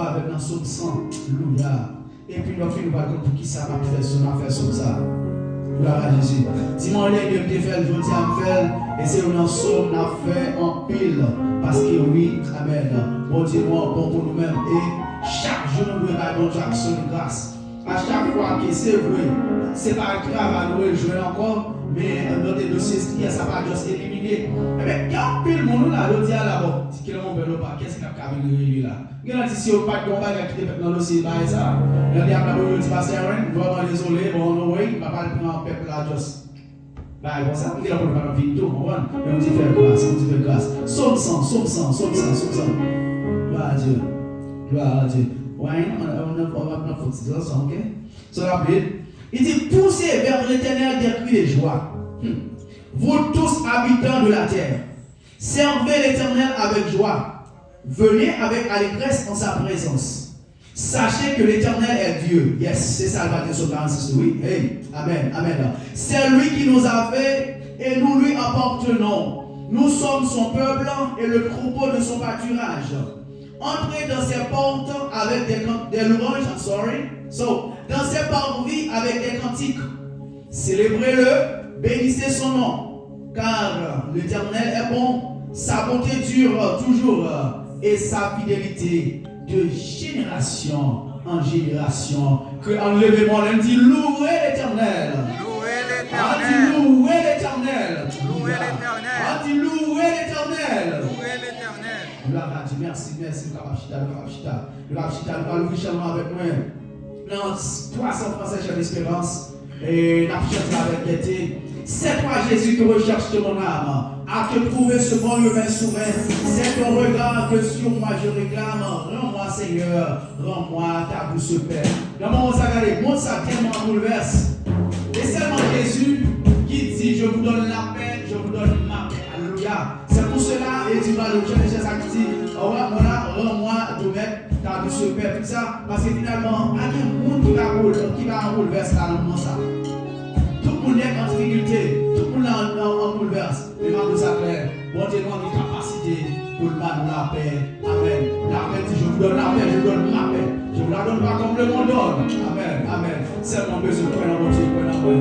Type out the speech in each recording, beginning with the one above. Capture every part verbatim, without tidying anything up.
avè m nan sòm san. Alelouya. Epi lè w fini, w pral konn poukisa m ap fè sòm, m ap fè sòm sa. Glwa a Jezi. Di mwen, lè m te fè l, jodi a m fè l, e se youn nan sòm n ap fè anpil. Paske wi, amèn. Bondye nou an bon pou nou menm. E chak jou nou dwe bay Bondye aksyon de gras. A chak fwa ke se vre, se pa travay nou rejwenn ankò, men nan de dosye estrikti a, sa pa just elimine. Ebyen, gen anpil moun wi la, jodi a la, bon, di kilè mwen fè l pa, kiyès ki ap ka vin rele la? Gen nan di si yo pa t gen yon bagay ki te fèt nan dosye bagay sa. Gen de ap la pou yo di pastè Aaron, vrèman dezole, bon, no way, m pa pral pran pèp la just bagay konsa, gen nan pou yo pa t ap vin tou, konprann? Men Bondye fè gras, Bondye fè gras. Sòm san, sòm san, sòm san, sòm san. Glwa a Dye. Glwa a Dye. Why? On, on, on, on, on, on, on, on, ok? So, rapid. Il dit, poussez vers l'Éternel des cris de joie. Hmm. Vous tous habitants de la terre, servez l'Éternel avec joie. Venez avec allégresse en sa présence. Sachez que l'Éternel est Dieu. Yes, se sa l pa t sou karannsis, wi. Hey, amen, amen. C'est lui qui nous a fait et nous lui appartenons. Nous sommes son peuple et le troupeau de son pâturage. Entrez dans ses portes avec des, can- des louanges, I'm sorry. So, dans ses parvis avec des cantiques. Célébrez-le, bénissez son nom, car l'Éternel est bon, sa bonté dure toujours, et sa fidélité de génération en génération. Ke an leve men w, ann di, louwe Letènèl. Louwe Letènèl. Ann di, louwe Letènèl. Louwe Letènèl. Ann di, louwe Letènèl. Louwe Letènèl. Glwa a Dye. Mèsi, mèsi. Nou kapab chita, nou kapab chita. Nou kapab chita, nou pral ouvri chanm nan avèk mwen. Nan twa san Français Jeunes Espérance, e n ap chante avèk gète. C'est toi, Jésus, que recherche mon âme. À te trouver, ce bon chemin soumet. C'est ton regard que sur moi je réclame. Rends-moi, Seigneur, rends-moi ta douce paix. Nan moman sa, gade, mond sa tèlman an boulvès. E sèlman Jezi ki di, je vous donne la paix, je vous donne ma paix. Alelouya. C'est pour cela, e di, pa le challenges sa ki di, rends-moi, rends-moi, remèt ta douce paix, tout sa, paske finalman, pa gen moun ki pa boul, ki pa an boulvès la nan moman sa. Tout moun nèt an difikilte, tout moun la an, an, an boulvès. Men m ap di w sa klè, Bondye nou an gen kapasite pou l ba nou lapè. Amèn. Lapè di, je vous donne la paix, je vous donne ma paix. Je vous la donne pas comme le monde donne. Amèn, amèn. Sèlman bezwen kwè nan Bondye, kwè nan mwen.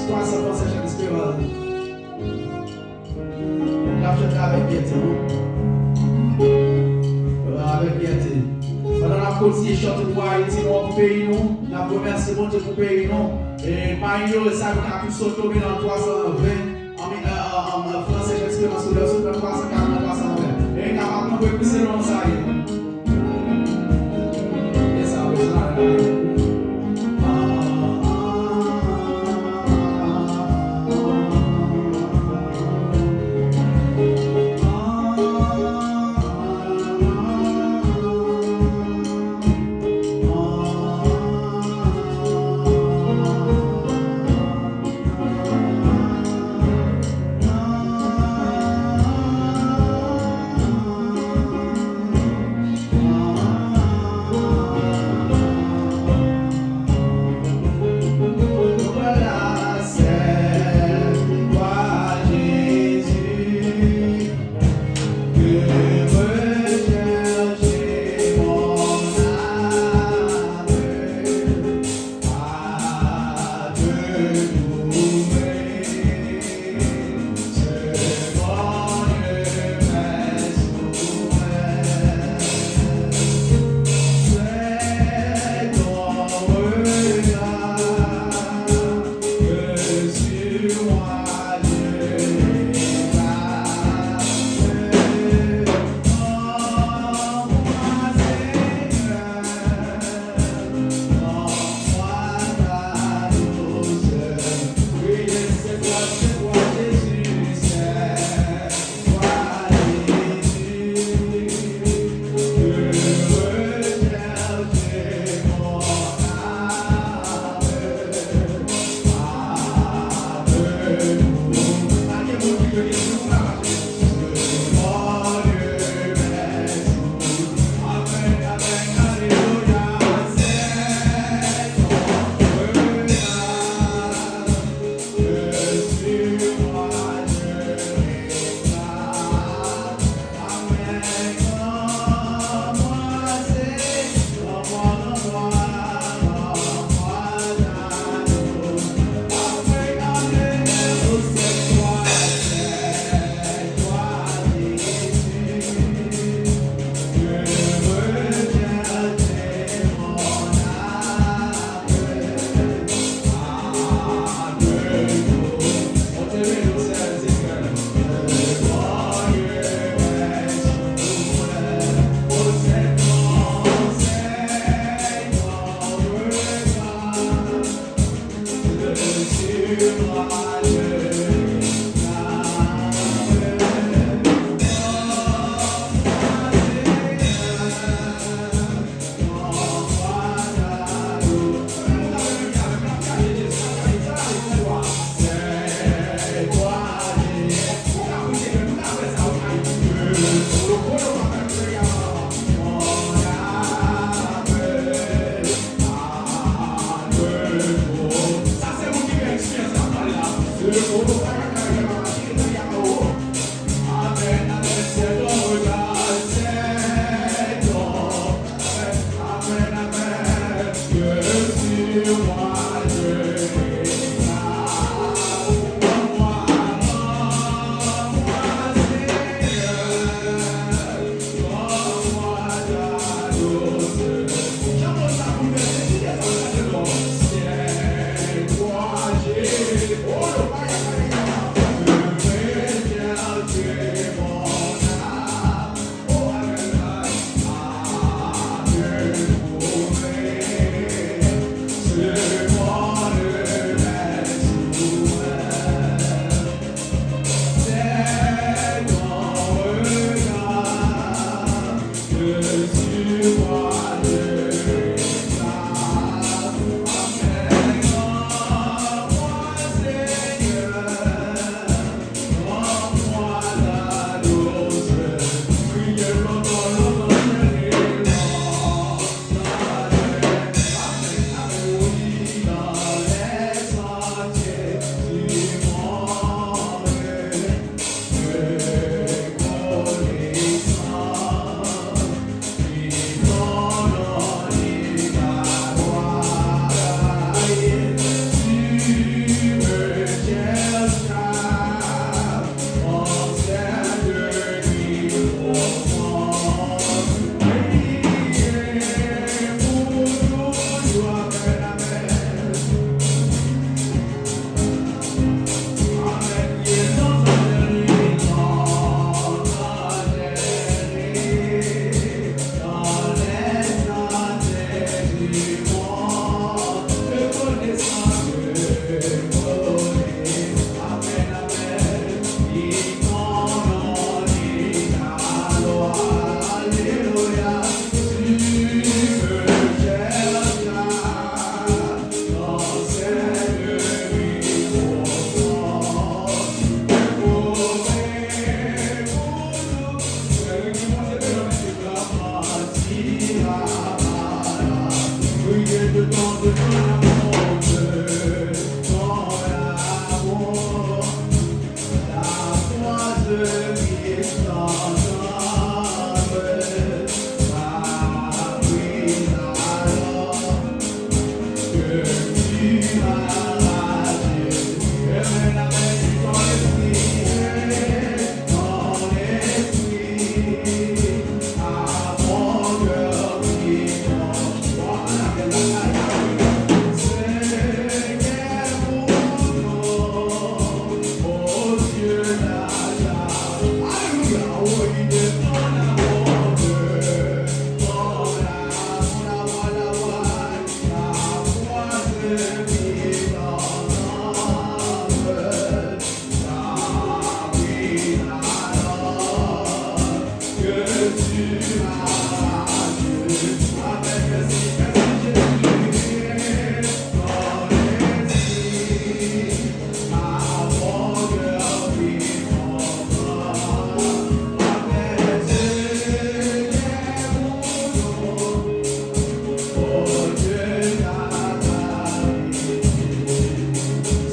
Twa san Français Jeunes Espérance. N ap chante avèk gète, non? Avèk gète. Pandan n ap kontinye chante pou Ayiti, nou, pou peyi nou, n ap remèsye Bondye pou peyi nou. E pa inyore sa, nou ka tou sot tonbe nan twa san ven, an, an, an, an, Français Jeunes Espérance, sou lè sot nan twa san karant, twa san ven. E n kapab tonbe plis lwen sa ye.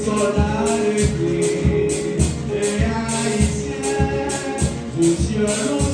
Sòlda de Kris e Ayisyen, Dieu,